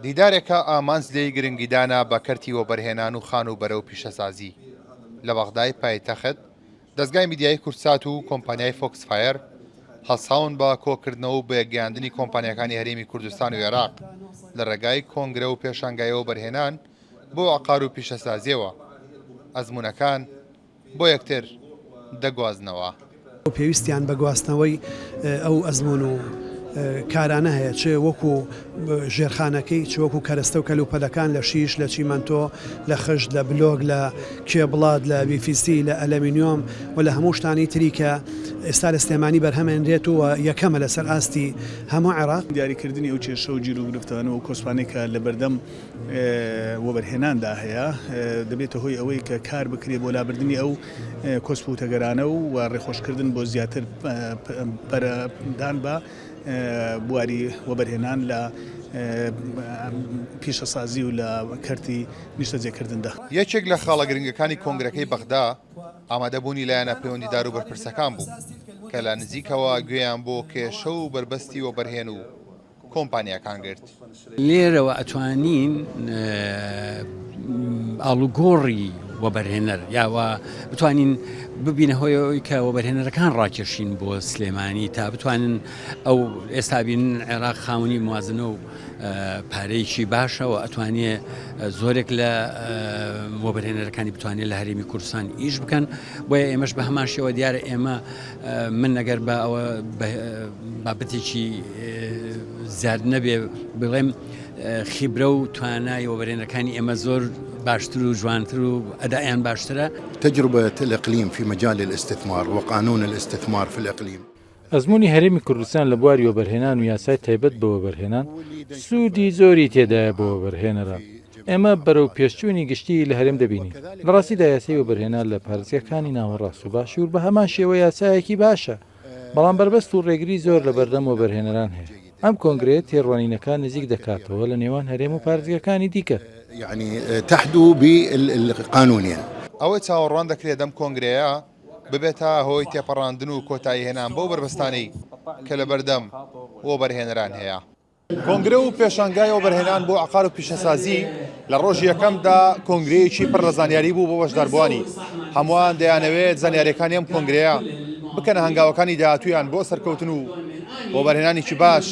دیدارێکە ئامانج لێی گرنگیدانە بە کەرتی وەبەرهێنان و خانووبەرە و پیشەسازی. لە بەغدای پایتەخت، دەزگای میدیایی کوردسات و کۆمپانیای فۆکس فایەر هەڵساون بە کۆکردنەوە و بەیەکگەیاندنی کۆمپانیاکانی هەرێمی کوردستان و عێراق لە ڕێگای کۆنگرە و پێشانگای وەبەرهێنان بۆ عەقار و پیشەسازییەوە ئەزموونەکان بۆ یەکتر دەگوازنەوە. پێویستیان بە گواستنەوەی ئەو ئەزموون و کارانە هەیە چ وەکو ژێرخانەکەی چ وەکو کەرەستە و کەلوپەلەکان لە شیش لە چیمەنتۆ لە خشت لە بلۆک لە کێبڵات لە بیفیسی لە ئەلەمینیۆم و لە هەموو شتانی تری کە ئێستا لە سلێمانی بەرهەمێنرێت و یەکەمە لەسەر ئاستی هەموو عێراق. دیاریکردنی ئەو کێشە و گیروگرفتانە و کۆسپانەی کە لەبەردەم وەبەرهێناندا هەیە، دەبێتە هۆی ئەوەی کە کار بکرێت بۆ لابردنی ئەو کۆسپ و تەگەرانە و ڕێخۆشکردن بۆ زیاتر پەرەدان بە بواری وەبەرهێنان لە پیشەسازی و لە کەرتی نیشتەجێکردندا. یەکێک لە خاڵە گرنگەکانی کۆنگرەکەی بەغدا، ئامادەبوونی لایەنە پەیوەندیدار و بەرپرسەکان بوو، کە لە نزیکەوە گوێیان بۆ کێشە و بەربەستی وەبەرهێن و کۆمپانیاکان گرت. لێرەوە ئەتوانین ئاڵوگۆڕی وەبەرهێنەر یاوە بتوانین ببینە هۆی ئەوەی کە وەبەرهێنەرەکان ڕاکێشین بۆ سلێمانی تا بتوانن ئەو ئێستا بین عێراق خاونی موازنە و پارەیەکی باشەوە ئەتوانێ زۆرێک لە وەبەرهێنەرەکانی بتوانێت لە هەرێمی کوردستان ئیش بکەن بۆیە ئێمەش بە هەمان شێوە دیارە ئێمە من ئەگەر بە ئەوە بابەتێکی زیاد نەبێ بڵێم خیبرە و توانای وەبەرهێنەکانی ئێمە زۆر باشتر و جوانتر و ئەدایان باشترە. تجربة الإقليم في مجال الاستثمار وقانون الاستثمار في الإقليم. ئەزموونی هەرێمی کوردستان لە بواری وەبەرهێنان و یاسای تایبەت بە وەبەرهێنان سوودی زۆری تێدایە بۆ وەبەرهێنەران. ئێمە بەرەو پێشچوونی گشتی لە هەرێم دەبینین. لە ڕاستیدا یاسای وەبەرهێنان لە پارێزگاکانی ناوەڕاست و باشوور بە هەمان شێوە یاسایەکی باشە، بەڵام بەربەست و ڕێگری زۆر لە بەردەم وەبەرهێنەران هەیە. ئەم کۆنگرەیە تێڕوانینەکان نزیک دەکاتەوە لە نێوان هەرێم و پارێزگاکانی دیکە. ئەوەی چاوەڕوان دەکرێت ئەم کۆنگرەیە ببێتە هۆی تێپەڕاندن و کۆتاییهێنان بەو بەربەستانەی کە لەبەردەم وەبەرهێنەران هەیە. کۆنگرە و پێشانگای وەبەرهێنان بۆ عەقار و پیشەسازی لە ڕۆژی یەکەمدا کۆنگرەیەکی پڕ لە زانیاری بوو بۆ بەشداربووانی، هەمووان دەیانەوێت زانیارییەکانی ئەم کۆنگرەیە بکەنە هەنگاوەکانی داهاتوویان بۆ سەرکەوتن و وەبەرهێنانێکی باش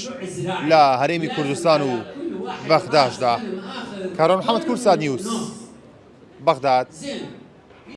لە هەرێمی کوردستان و بەغداشدا. کاروان محەمەد، کوردسات نیوز، بەغداد.